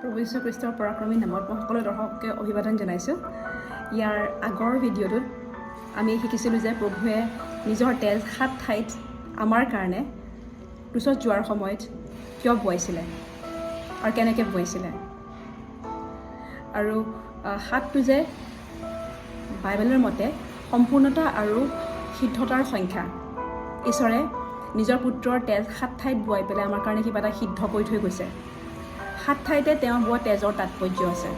প্ৰভু যীশুখ্ৰীষ্টৰ পৰাক্ৰমী নামত মই সকলো দৰ্শককে অভিবাদন জনাইছোঁ। ইয়াৰ আগৰ ভিডিঅ'টোত আমি শিকিছিলোঁ যে প্ৰভুৱে নিজৰ তেজ 7 ঠাইত আমাৰ কাৰণে ক্ৰুচত যোৱাৰ সময়ত কিয় বোৱাইছিলে আৰু কেনেকৈ বোৱাইছিলে, আৰু 7টো যে বাইবেলৰ মতে সম্পূৰ্ণতা আৰু সিদ্ধতাৰ সংখ্যা। ঈশ্বৰে নিজৰ পুত্ৰৰ তেজ 7 ঠাইত বোৱাই পেলাই আমাৰ কাৰণে কিবা এটা সিদ্ধ কৰি থৈ গৈছে। 7 ঠাইতে তেওঁ বোৱা তেজৰ তাৎপৰ্য আছে,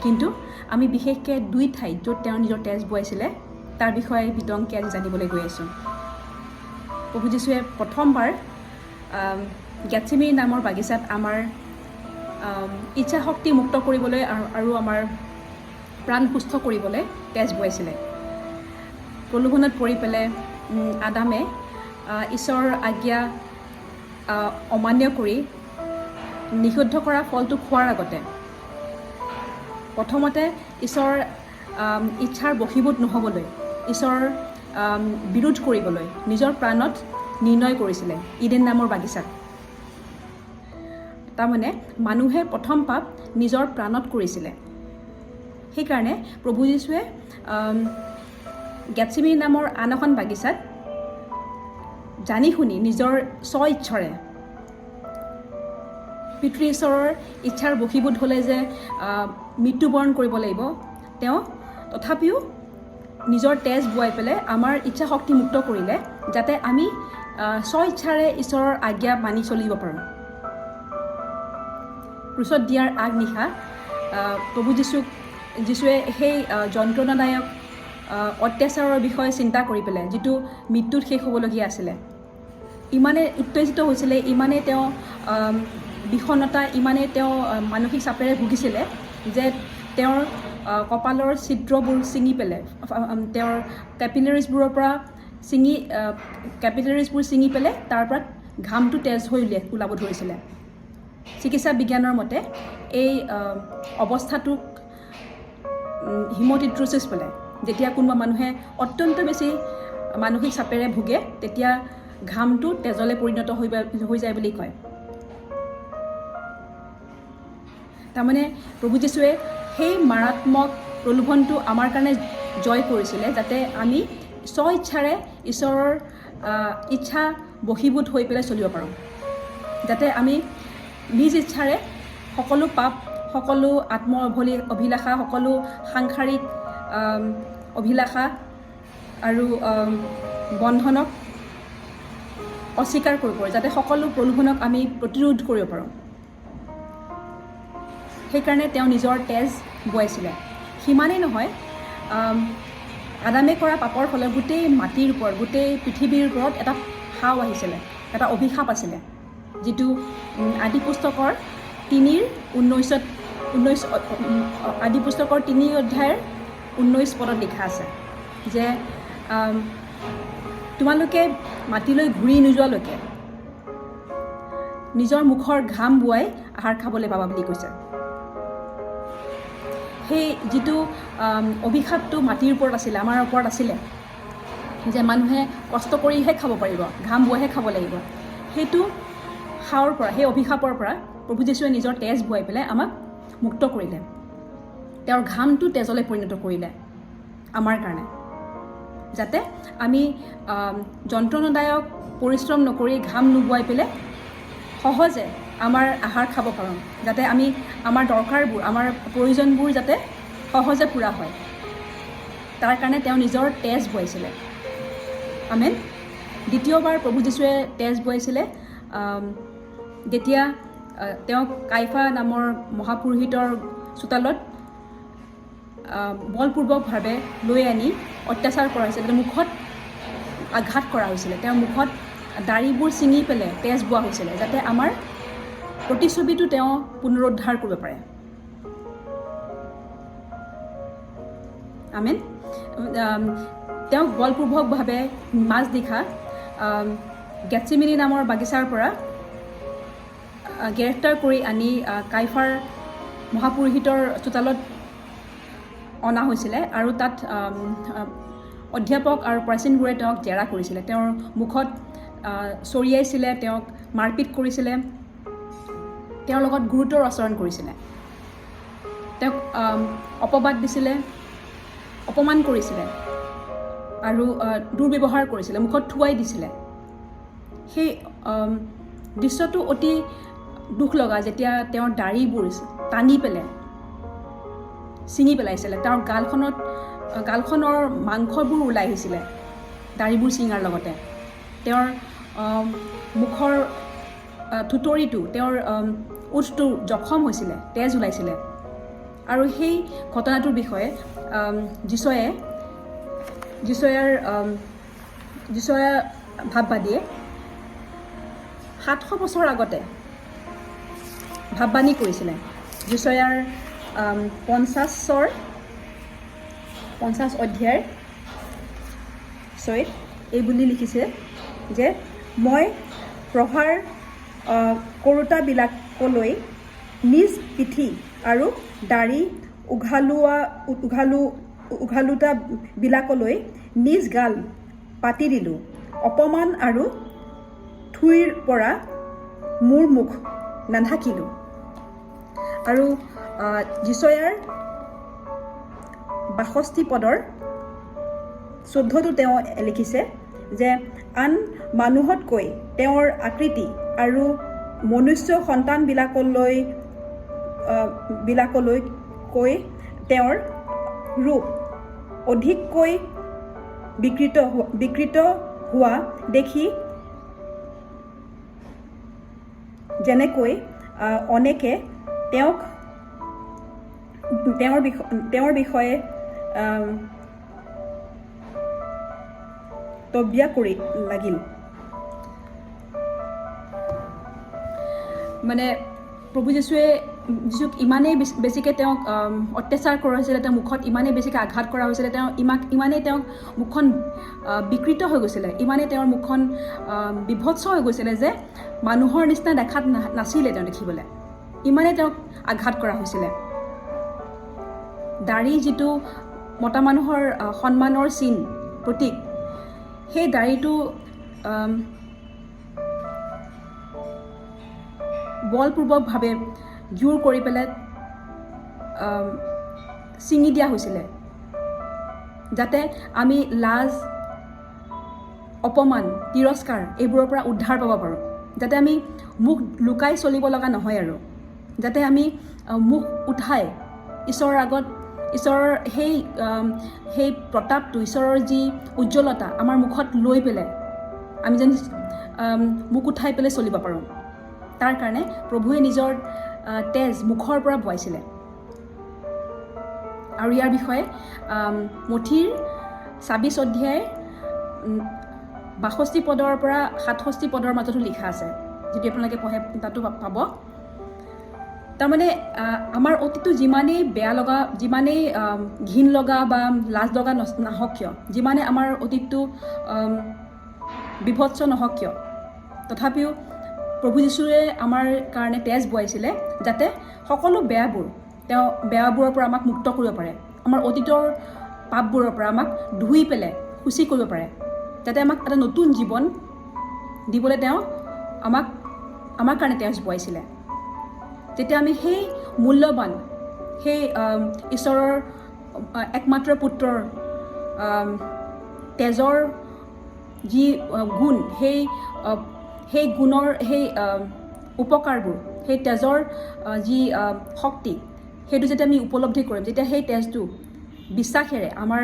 কিন্তু আমি বিশেষকৈ 2 ঠাইত য'ত তেওঁ নিজৰ তেজ বোৱাইছিলে তাৰ বিষয়ে বিতংকৈ আজি জানিবলৈ গৈ আছোঁ। প্ৰভু যীশুৱে প্ৰথমবাৰ গেথছেমেনি নামৰ বাগিচাত আমাৰ ইচ্ছা শক্তি মুক্ত কৰিবলৈ আৰু আমাৰ প্ৰাণ সুস্থ কৰিবলৈ তেজ বোৱাইছিলে। প্ৰলোভনত পৰি পেলাই আদামে ঈশ্বৰৰ আজ্ঞা অমান্য কৰি নিষিদ্ধ কৰা ফলটো খোৱাৰ আগতে প্ৰথমতে ঈশ্বৰৰ ইচ্ছাৰ বশীভূত নহ'বলৈ, ঈশ্বৰৰ বিৰোধ কৰিবলৈ নিজৰ প্ৰাণত নিৰ্ণয় কৰিছিলে ইডেন নামৰ বাগিচাত। তাৰমানে মানুহে প্ৰথম পাপ নিজৰ প্ৰাণত কৰিছিলে। সেইকাৰণে প্ৰভু যীশুৱে গেথছেমেনি নামৰ আন এখন বাগিচাত জানি শুনি নিজৰ স্ব ইচ্ছাৰে পিতৃ ঈশ্বৰৰ ইচ্ছাৰ বশীভূত হ'লে যে মৃত্যুবৰণ কৰিব লাগিব, তেওঁ তথাপিও নিজৰ তেজ বোৱাই পেলাই আমাৰ ইচ্ছা শক্তি মুক্ত কৰিলে, যাতে আমি স্ব ইচ্ছাৰে ঈশ্বৰৰ আজ্ঞা মানি চলিব পাৰোঁ। ক্ৰুচত দিয়াৰ আগনিশা প্ৰভু যীশুৱে সেই যন্ত্ৰণাদায়ক অত্যাচাৰৰ বিষয়ে চিন্তা কৰি পেলাই, যিটো মৃত্যুত শেষ হ'বলগীয়া আছিলে, ইমানেই উত্তেজিত হৈছিলে, ইমানেই তেওঁ বিষণ্ণতা, ইমানেই তেওঁ মানসিক চাপেৰে ভুগিছিলে যে তেওঁৰ কপালৰ ছিদ্ৰবোৰ ছিঙি পেলাই, তেওঁৰ কেপিলাৰিজবোৰৰ পৰা ছিঙি, কেপিলাৰিজবোৰ ছিঙি পেলাই তাৰ পৰা ঘামটো তেজ হৈ ওলাব ধৰিছিলে। চিকিৎসা বিজ্ঞানৰ মতে এই অৱস্থাটোক হিম'টিড্ৰ'চিছ বোলে। যেতিয়া কোনোবা মানুহে অত্যন্ত বেছি মানসিক চাপেৰে ভোগে, তেতিয়া ঘামটো তেজলৈ পৰিণত হৈ যায় বুলি কয়। তাৰমানে প্ৰভু যীশুৱে সেই মাৰাত্মক প্ৰলোভনটো আমাৰ কাৰণে জয় কৰিছিলে, যাতে আমি স্ব ইচ্ছাৰে ঈশ্বৰৰ ইচ্ছা বশীভূত হৈ পেলাই চলিব পাৰোঁ, যাতে আমি নিজ ইচ্ছাৰে সকলো পাপ, সকলো আত্ম অভিলাষা, সকলো সাংসাৰিক অভিলাষা আৰু বন্ধনক অস্বীকাৰ কৰিব পাৰোঁ, যাতে সকলো প্ৰলোভনক আমি প্ৰতিৰোধ কৰিব পাৰোঁ। সেইকাৰণে তেওঁ নিজৰ তেজ বোৱাইছিলে। সিমানেই নহয়, আদামে কৰা পাপৰ ফলত গোটেই মাটিৰ ওপৰত, গোটেই পৃথিৱীৰ ওপৰত এটা শাও আহিছিলে, এটা অভিশাপ আছিলে, যিটো আদি পুস্তকৰ তিনিৰ ঊনৈছত ঊনৈছ আদি পুস্তকৰ 3 অধ্যায়ৰ 19 পদত লিখা আছে যে তোমালোকে মাটিলৈ ঘূৰি নোযোৱালৈকে নিজৰ মুখৰ ঘাম বোৱাই আহাৰ খাবলৈ পাবা বুলি কৈছে। সেই যিটো অভিশাপটো মাটিৰ ওপৰত আছিলে, আমাৰ ওপৰত আছিলে যে মানুহে কষ্ট কৰিহে খাব পাৰিব, ঘাম বোৱাইহে খাব লাগিব, সেইটো শাওৰ পৰা, সেই অভিশাপৰ পৰা প্ৰভু যীশুৱে নিজৰ তেজ বোৱাই পেলাই আমাক মুক্ত কৰিলে। তেওঁৰ ঘামটো তেজলৈ পৰিণত কৰিলে আমাৰ কাৰণে, যাতে আমি যন্ত্ৰণাদায়ক পৰিশ্ৰম নকৰি, ঘাম নোবোৱাই পেলাই সহজে আমাৰ আহাৰ খাব পাৰোঁ, যাতে আমি আমাৰ দৰকাৰবোৰ, আমাৰ প্ৰয়োজনবোৰ যাতে সহজে পূৰা হয়, তাৰ কাৰণে তেওঁ নিজৰ তেজ বোৱাইছিলে। আমেন। দ্বিতীয়বাৰ প্ৰভু যীশুৱে তেজ বোৱাইছিলে যেতিয়া তেওঁক কাইফা নামৰ মহাপুৰোহিতৰ চোতালত বলপূৰ্বকভাৱে লৈ আনি অত্যাচাৰ কৰা হৈছিলে, তেওঁৰ মুখত আঘাত কৰা হৈছিলে, তেওঁৰ মুখত দাড়িবোৰ ছিঙি পেলাই তেজ বোৱা হৈছিলে, যাতে আমাৰ প্ৰতিচ্ছবিটো তেওঁ পুনৰুদ্ধাৰ কৰিব পাৰে। আমেন। তেওঁক বলপূৰ্বকভাৱে মাজনিশা গেথছেমেনি নামৰ বাগিচাৰ পৰা গ্ৰেপ্তাৰ কৰি আনি কাইফাৰ মহাপুৰোহিতৰ চোতালত অনা হৈছিলে আৰু তাত অধ্যাপক আৰু প্ৰাচীনবোৰে তেওঁক জেৰা কৰিছিলে, তেওঁৰ মুখত চৰিয়াইছিলে, তেওঁক মাৰপিট কৰিছিলে, তেওঁৰ লগত গুৰুতৰ আচৰণ কৰিছিলে। তেওঁক অপবাদ দিছিলে, অপমান কৰিছিলে আৰু দুৰ্ব্যৱহাৰ কৰিছিলে, মুখত থুৱাই দিছিলে। সেই দৃশ্যটো অতি দুখ লগা, যেতিয়া তেওঁৰ দাড়িবোৰ টানি পেলাই ছিঙি পেলাইছিলে, তেওঁৰ গালখনৰ মাংসবোৰ ওলাই আহিছিলে দাড়িবোৰ ছিঙাৰ লগতে। তেওঁৰ মুখৰ থুতৰিটো, তেওঁৰ ওঁঠটো জখম হৈছিলে, তেজ ওলাইছিলে। আৰু সেই ঘটনাটোৰ বিষয়ে যিচয়া ভাববাদীয়ে 700 বছৰ আগতে ভাববাণী কৰিছিলে। যিচয়াৰ 50 অধ্যায়ৰ 6 এই বুলি লিখিছে যে মই প্ৰহাৰ কৰোতাবিলাকলৈ নিজ পিঠি আৰু দাড়ি উঘালোতাবিলাকলৈ নিজ গাল পাতি দিলোঁ, অপমান আৰু থুইৰ পৰা মোৰ মুখ নাঢাকিলোঁ। আৰু যিচয়াৰ 62 পদৰ 14তো তেওঁ লিখিছে যে আন মানুহতকৈ তেওঁৰ আকৃতি আৰু মনুষ্য সন্তানবিলাকলৈ কৈ তেওঁৰ ৰূপ অধিককৈ বিকৃত হোৱা দেখি যেনেকৈ অনেকে তেওঁক তেওঁৰ বিষয়ে তব্যা কৰি লাগিল। মানে প্ৰভু যীশুক ইমানেই বেছিকৈ তেওঁক অত্যাচাৰ কৰা হৈছিলে, তেওঁৰ মুখত ইমানেই বেছিকৈ আঘাত কৰা হৈছিলে, তেওঁ ইমানেই তেওঁক মুখখন বিকৃত হৈ গৈছিলে, ইমানেই তেওঁৰ মুখখন বিভৎস হৈ গৈছিলে যে মানুহৰ নিচিনা দেখাত নাছিলে তেওঁ দেখিবলৈ, ইমানেই তেওঁক আঘাত কৰা হৈছিলে। দাড়ি যিটো মতা মানুহৰ সন্মানৰ চিন, প্ৰতীক, সেই দাড়িটো বলপূৰ্বকভাৱে জোৰ কৰি পেলাই ছিঙি দিয়া হৈছিলে, যাতে আমি লাজ, অপমান, তিৰস্কাৰ এইবোৰৰ পৰা উদ্ধাৰ পাব পাৰোঁ, যাতে আমি মুখ লুকাই চলিব লগা নহয় আৰু যাতে আমি মুখ উঠাই ঈশ্বৰৰ আগত ঈশ্বৰৰ সেই প্ৰতাপটো, ঈশ্বৰৰ যি উজ্জ্বলতা আমাৰ মুখত লৈ পেলাই আমি যেন মুখ উঠাই পেলাই চলিব পাৰোঁ, তাৰ কাৰণে প্ৰভুৱে নিজৰ তেজ মুখৰ পৰা বোৱাইছিলে। আৰু ইয়াৰ বিষয়ে মথিৰ 26 অধ্যায় 62 পদৰ পৰা 67 পদৰ মাজতো লিখা আছে, যদি আপোনালোকে পঢ়ে তাতো পাব। তাৰমানে আমাৰ অতীতটো যিমানেই বেয়া লগা, যিমানেই ঘিণ লগা বা লাজ লগা নাহক কিয়, যিমানে আমাৰ অতীতটো বিভৎস নহওক কিয়, তথাপিও প্ৰভু যীশুৱে আমাৰ কাৰণে তেজ বোৱাইছিলে, যাতে সকলো বেয়াবোৰ, তেওঁ বেয়াবোৰৰ পৰা আমাক মুক্ত কৰিব পাৰে, আমাৰ অতীতৰ পাপবোৰৰ পৰা আমাক ধুই পেলাই শুচি কৰিব পাৰে, যাতে আমাক এটা নতুন জীৱন দিবলৈ তেওঁ আমাৰ কাৰণে তেজ বোৱাইছিলে। যেতিয়া আমি সেই মূল্যৱান, সেই ঈশ্বৰৰ একমাত্ৰ পুত্ৰৰ তেজৰ যি গুণ, সেই গুণৰ সেই উপকাৰবোৰ, সেই তেজৰ যি শক্তি, সেইটো যেতিয়া আমি উপলব্ধি কৰিম, যেতিয়া সেই তেজটো বিশ্বাসেৰে আমাৰ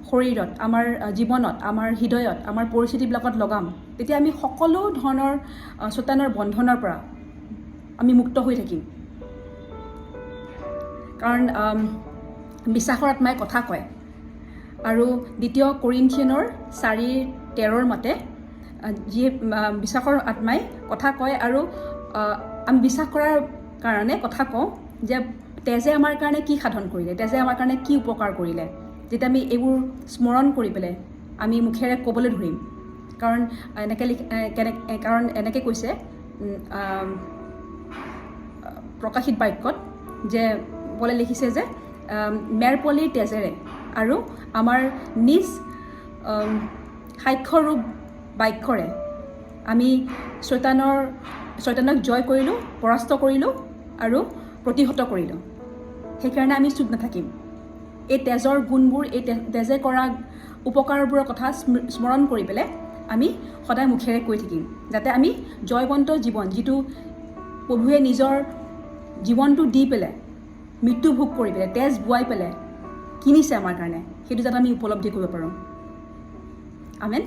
শৰীৰত, আমাৰ জীৱনত, আমাৰ হৃদয়ত, আমাৰ পৰিস্থিতিবিলাকত লগাম, তেতিয়া আমি সকলো ধৰণৰ চয়তানৰ বন্ধনৰ পৰা আমি মুক্ত হৈ থাকিম। কাৰণ বিশ্বাসৰ আত্মাই কথা কয়। আৰু দ্বিতীয় কৰিন্থিয়ানৰ 4:13 মতে যিয়ে বিশ্বাসৰ আত্মাই কথা কয় আৰু আমি বিশ্বাস কৰাৰ কাৰণে কথা কওঁ যে তেজে আমাৰ কাৰণে কি সাধন কৰিলে, তেজে আমাৰ কাৰণে কি উপকাৰ কৰিলে। যেতিয়া আমি এইবোৰ স্মৰণ কৰি পেলাই আমি মুখেৰে ক'বলৈ ধৰিম, কাৰণ এনেকৈ লিখ, কেনে, কাৰণ এনেকৈ কৈছে, প্ৰকাশিত বাক্যত যে পলে লিখিছে যে মেৰপলিৰ তেজেৰে আৰু আমাৰ নিজ সাক্ষ্যৰূপ বাক্যৰে আমি চয়তানক জয় কৰিলোঁ, পৰাস্ত কৰিলোঁ আৰু প্ৰতিহত কৰিলোঁ। সেইকাৰণে আমি চুপ নাথাকিম। এই তেজৰ গুণবোৰ, এই তেজে কৰা উপকাৰবোৰৰ কথা স্মৰণ কৰি পেলাই আমি সদায় মুখেৰে কৈ থাকিম, যাতে আমি জয়ৱন্ত জীৱন, যিটো প্ৰভুৱে নিজৰ জীৱনটো দি পেলাই, মৃত্যু ভোগ কৰি পেলাই, তেজ বোৱাই পেলাই কিনিছে আমাৰ কাৰণে, সেইটো যাতে আমি উপলব্ধি কৰিব পাৰোঁ। আমেন।